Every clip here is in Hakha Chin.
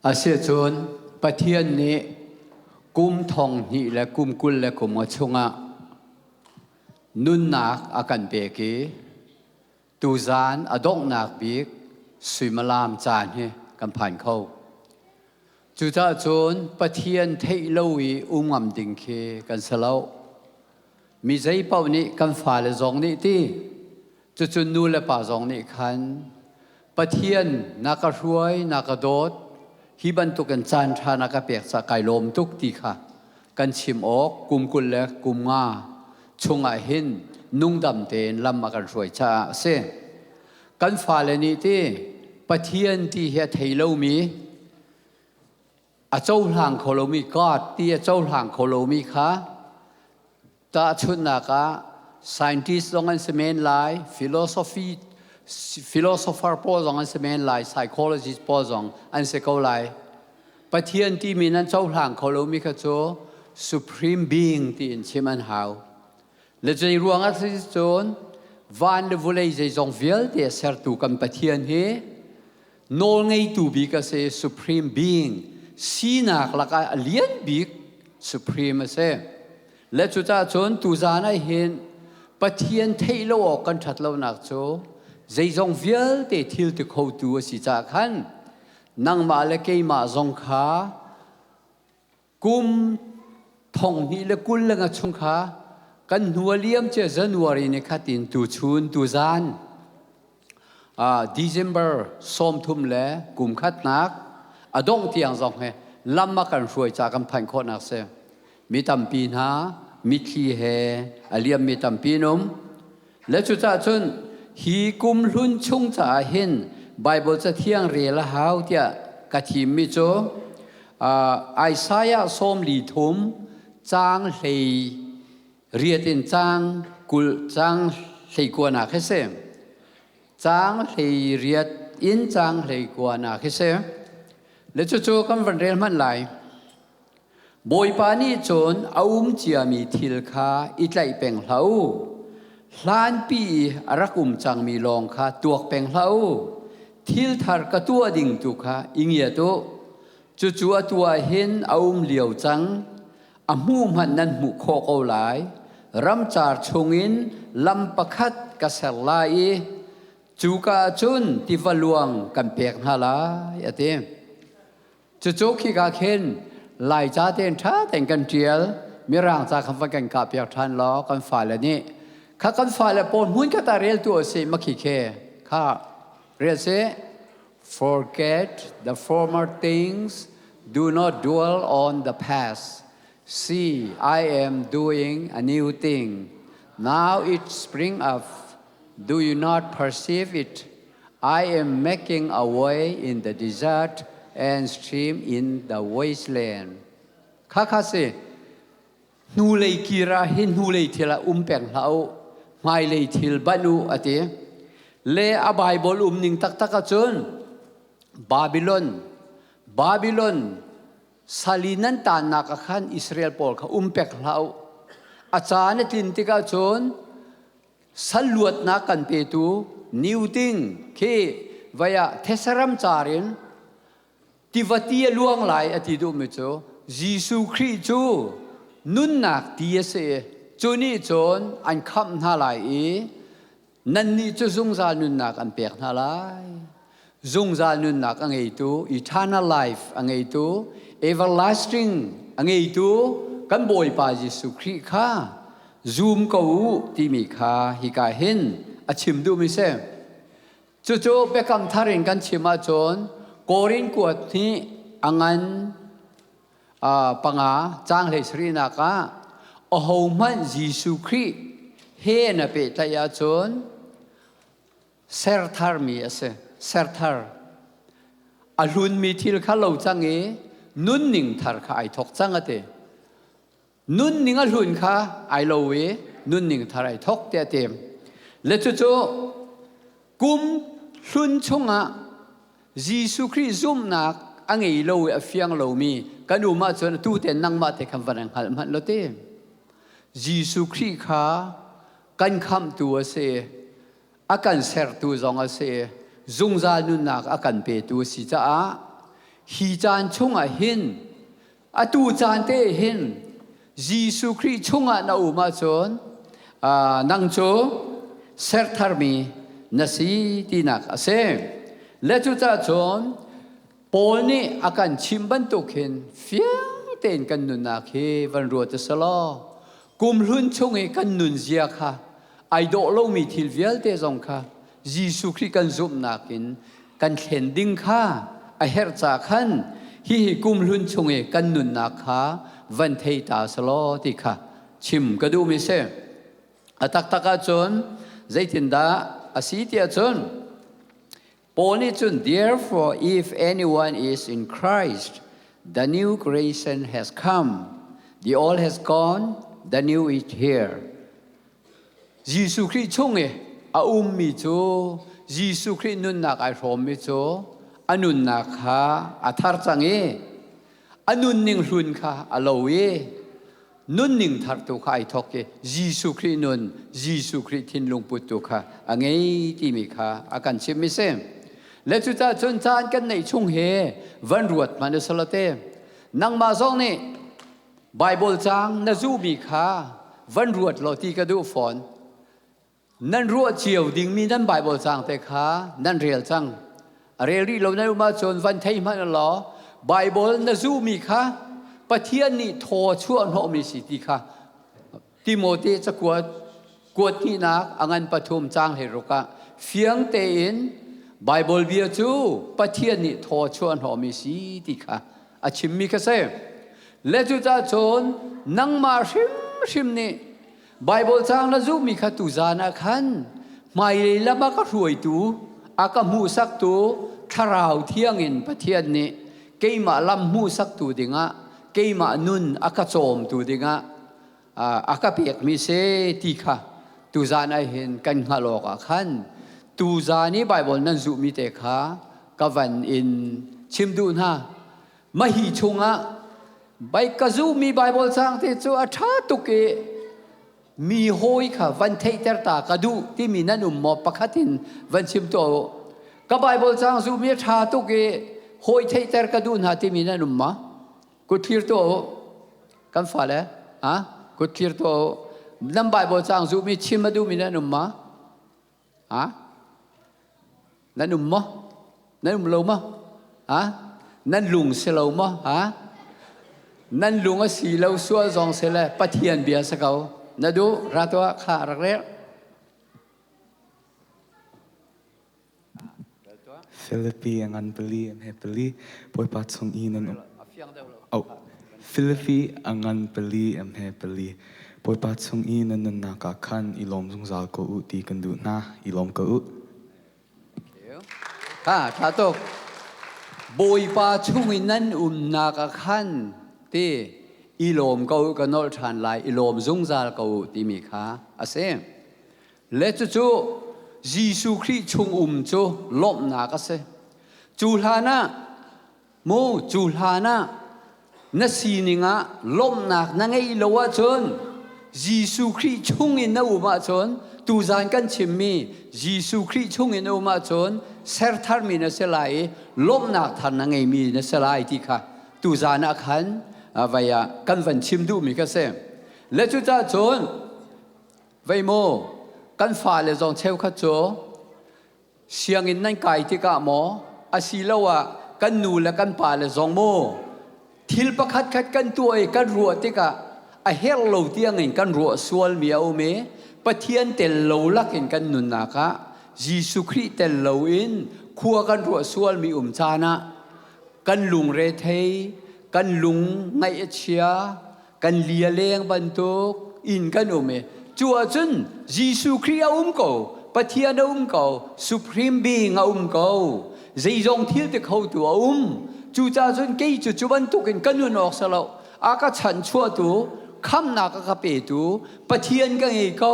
Asiahcun Pathian nih kum thong hnih le kum 20 le kum nga chungah nunnak a kan pek i tuzaan a donghnak bik suimilam caan hi kan phan kho. Cucaah cun Pathian theih lo i um ngam ding khi kan si lo. Mi zei paoh nih kan fale zong nih ti cucun nu le pa zong nih khan Pathian na ka hruai, na ka dawt, hi bantukin caan ṭha na ka pek ca kai lawm tuk ti kha kan chim awk kum 20 le kum nga chungah hin nungdam tein lam a kan hruai caah a si. Kan fale nih ti Pathian ti hi a thei lomi a cohlang kho lomi God ti a cohlang kho lomi kha tahchunhnak ah scientist zong an si men lai, philosophy philosopher pawl zong an si men lai, psychologist pawl zong an si ko lai. Pathian timi nan cohlang kho lomi kha cu supreme being tiin chim an hau. Le zei ruangah si cun van le vulei zeizong vialte a sertu kan Pathian hi nawlngeitu bik a si, supreme being sinak lakah a lian bik supreme a si. Le cucaah cun tuzaan ah hin Pathian theih lo awk kan ṭhat lonak cu zeizong vialte thil ti khotu a si caah khan nangmah le keimah zong kha kum 2020 le nga chung kha kan hnu a liam cia January ni khat in tuchun tuzan December 30 le kum khatnak a dongh tiang zong he lam a kan hruai ca kan phanh khawhnak si mi tampi hna mitthli he a liam mi tampi num le cucaah cun hi kum hlun chung caah hin Bible cathiang rel a hau tiah ka thim mi cu Isaiah 43 caang 18 in caang 20 caang 29 khi si. Caang 18 in caang 29 khi si. Le cucu kan van rel hmanh lai. Bawipa nih cun a um ciami thil kha i tlaih peng hlah u. Hlanpi i a rak um cangmi lawng kha tuak peng hlah u. Thil thar ka tuah ding tu kha i ngiat u. Cucu a tuah hin a um lio cang. A hmuh hmanh nan hmuh khawh ko lai. Ramcar chungin lam pakhat ka ser lai i cuka ah cun tiva luang kan pek hna lai, a ti. Cucu khika khin Laica tein ṭha tein kan ṭial, Mirang ca kha van kan kahpiak ṭhan law kan fale nih kha kan fale pawl hmun khat ah reltu a si ma khi khe kha rel sih. Forget the former things, do not dwell on the past. See, I am doing a new thing. Now it spring up. Do you not perceive it? I am making a way in the desert and stream in the wasteland. Kha kha si hnulei kir ah hin hnulei thil ah um peng hlah u hmailei thil banh u a ti le a Bible um ning taktak ahcun Babylon Babylon sali nan tannak ah khan Israel pawl kha um pek hlah u a caan a tlin tikah cun Sal luatnak kan petu new ding khi vai ah thesaram car in tiva ti a luang lai a ti duhmi cu Jesuh Khrih cu nunnak ti a si i cu nih cun an khamh hna lai i nannih cu zungzal nunnak an pek hna lai. Zungzal nunnak a ngeitu eternal life a ngeitu everlasting a ngeitu kan Bawipa Jesuh Khrih kha zum ko u timi kha hika hin a chim duhmi si. Cucu biakam thar in kan chim ahcun Korin kuat nih a ngan panga caang 17nak ah ahohmanh Jesuh Khrih he na pehtlaih ahcun sertharmi a si. Serthar. A hlunmi thil kha lo cang i nunning thar kha ai thawk cang a ti. Nunning a hlun kha ai lo i nunning thar ai thawk tiah a ti. Le cucu kum hlun chungah Jesuh Khrih zumhnak a ngei lo i a fiang lomi kan um ahcun atu te nangmah te khan van hngalh hmanh lo ti. Jesuh Khrih kha kan khamhtu a si. A kan sertu zong a si. Zungzal nunnak a kan petu a si caah. Hi caan chungah hin atu caan te hin Jesuh Khrih chungah na um ahcun nang cu sertharmi na si tinak a si. Le cucaah cun Paul nih a kan chim bantuk hin fiang tein kan nunnak hi van ruat a si law kumhlun chung i kan nunzia kha ai dawh lomi thil vialte zong kha Jesuh Khrih kan zumhnak in kan thlen ding kha a herh ca khan hihi kumhlun chung i kan nunnak kha van thei ta selaw ti kha chim ka duhmi si. A taktak ahcun zeitindah a si tiah cun Paul nih cun therefore if anyone is in Christ the new creation has come the old has gone the new is here. Jesuh Khrih chung i a ummi cu Jesuh Khrih nunnak ai hrawmmi cu a nunnak kha a thar cang i a nunning hlun kha a lo i nunning thar tu kha ai thawk i Jesuh Khrih nun Jesuh Khrih thinlung put tu kha a ngei timi kha a kan chimh mi si. Le cucaah cun caan kan neih chung hi van ruat hmanh u salate nangmah zong nih Baibal caang na zuhmi kha van ruat law ti ka duh fawn. Nan ruah cio dingmi nan Baibal caang te kha nan rel cang. A rel rih lo nan um ahcun van thei hmanh law Baibal na zuhmi kha Pathian nih thaw chuah hnawhmi si ti kha Timote cakuat kuat hnihnak a ngan pathum caang 16 ah fiang tein Baibal bia cu Pathian nih thaw chuah hnawhmi si ti kha a chimmi kha si. Le cucaah cun nangmah hrimhrim nih Baibal caang na zumhmi kha tuzaan ah khan hmailei lam a ka hruaitu, a ka hmuhsaktu Thlarau Thiang in Pathian nih keimah lam hmuhsaktu dingah keimah nun a ka cawmtu dingah a ka pekmi si ti kha tuzaan ah hin kan hngalh awk ah khan tuzaan i Baibal nan zuhmi te kha ka van in chim duh hna. Mahi chungah bai ka zuhmi Baibal caang te cu a ṭha tuk i mi hawi kha van theihter ta ka duh timi nan um maw pakhat in van chim tuah u. Ka Baibal caang zuhmi a ṭha tuk i hawi theihter ka duh hna timi nan um ma? Kut thlir tuah u. Kan fale, ha? Kut thlir tuah u. Nan Bible caang zuhmi chim a duhmi nan um ma? Ha? Nan um maw? Nan um lo maw? Ha? Nan lung si lo maw? Ha? Nan lung a si lo sual zong si le Pathian bia si ko. Na duh ra tuah kha rak rel. Philippi a ngan pali an he pali Bawipa chung i nan um. Oh, Philippi a ngan pali an he pali Bawipa chung i nan nunnak ah khan i lawm zungzal ko u ti kan duh hna. I lawm ko u. Ha, tha tuk. Bawipa chung i nan umnak ah khan ti i lawm ko u ka nolh ṭhan lai i lawm zungzal ko u timi kha a si. Le cucu Jesuh Khrih chung um cu lawmhnak a si. Cu hlan ah mu cu hlan ah na sining ah lawmhnak na ngeih lo ahcun Jesuh Khrih chung in na um ahcun tuzan kan chimmi Jesuh Khrih chung in na um ahcun sertharmi na si lai i lawmhnak thar na ngeimi na si lai ti kha tuzan ah khan vai ah kan van chim duhmi ka si. Le cucaah cun Vei maw, kan fale zong cheukhat cu sianginn nan kai tikah maw asiloah kan nu le kan pale zong maw thil pakhat khat kan tuah i kan ruah tikah a herh lo tiangin kan ruah sualmi a um i Pathian tel lo lakin kan nunnak ah Jesuh Khrih tel loin khua kan ruah sualmi um caan ah kan lungre thei kan lung ngaih a chia kan li a leng bantuk in kan um i cu ahcun Jesuh Khrih a um ko Pathian a um ko Supreme Being a um ko zeizong thil ti khotu a um cucaah cun kei cu cu bantukin ka nun awk si lo a ka chanchuahtu khamnak a ka petu Pathian ka ngei ko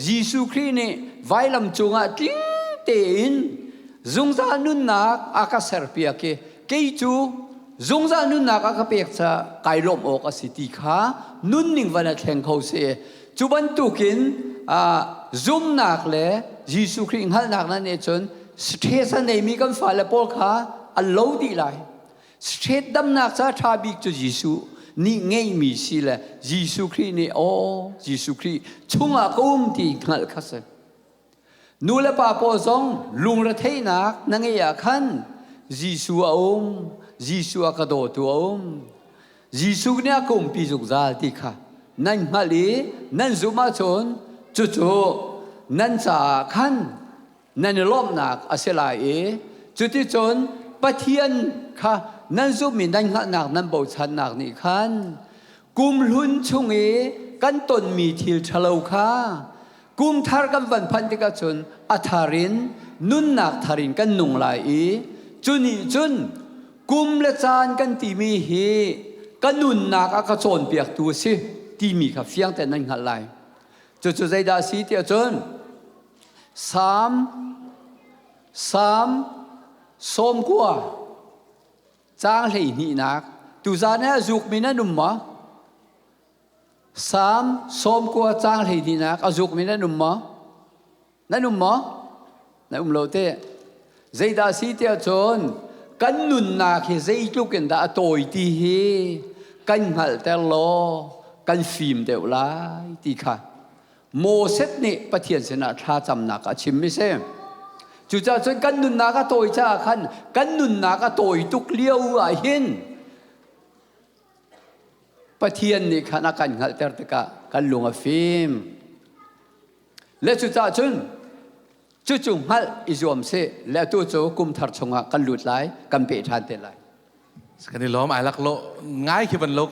Jesuh Khrih nih vailam cungah tling tein zungzal nunnak a ka serpiak i kei cu zungzal nunnak a ka pek caah kai lawmh awk a si ti kha nunning van a thleng kho si cu bantukin zumnak le Jesuh Khrih hngalhnak nan nih cun stress a neimi kan fale pawl kha an lo dih lai. Hret damnak ca ṭha bik cu Jesuh nih ngeihmi si le Jesuh Khrih nih aw Jesuh Khrih chungah ka um ti hngalh kha si. Nu le pa pawl zong lungretheihnak na ngeih ah khan Jesuh a um, Jesuh a ka dawtu a um. Jesuh nih a ka umpi zungzal ti kha nan hngalh i nan zumh ahcun cucu nan caah khan nan i lawmhnak a si lai i cuticun Pathian kha nan zumh i nan hngalhnak nan bochannak nih khan kumhlun chung i kan tonmi thil ṭhalo kha kum thar kan van phanh tikah cun a thar in nunnak thar in kan nung lai i cu nih cun kum le caan kan timi hi ka nunnak a ka cawnpiaktu a si timi kha fiang tein nan hngalh lai. Cucu zeidah a si tiah cun Salm Salm 90 caang 12nak tuzaan ah zukmi nan um maw? Salm 90 caang 12nak a zukmi nan um maw? Nan um maw? Na um lo te. Zeidah si tiah cun kan nunnak hi zeitluk in dah a tawi ti hi kan hngalhter law kan fim deuh lai ti kha Moses nih Pathian sinah thlacamnak a chim mi si. Cucaah cun kan nunnak a tawi caah khan kan nunnak a tawi tuk lio ah hin Pathian nih khan a kan hngalhter tikah kan lung a fim. Le cucaah cun cucu hngalh i zuam sih le atu cu kum thar chungah kan lut lai kan peh ṭhan te lai. Kan i lawm ai lak lo ngai khi van lo.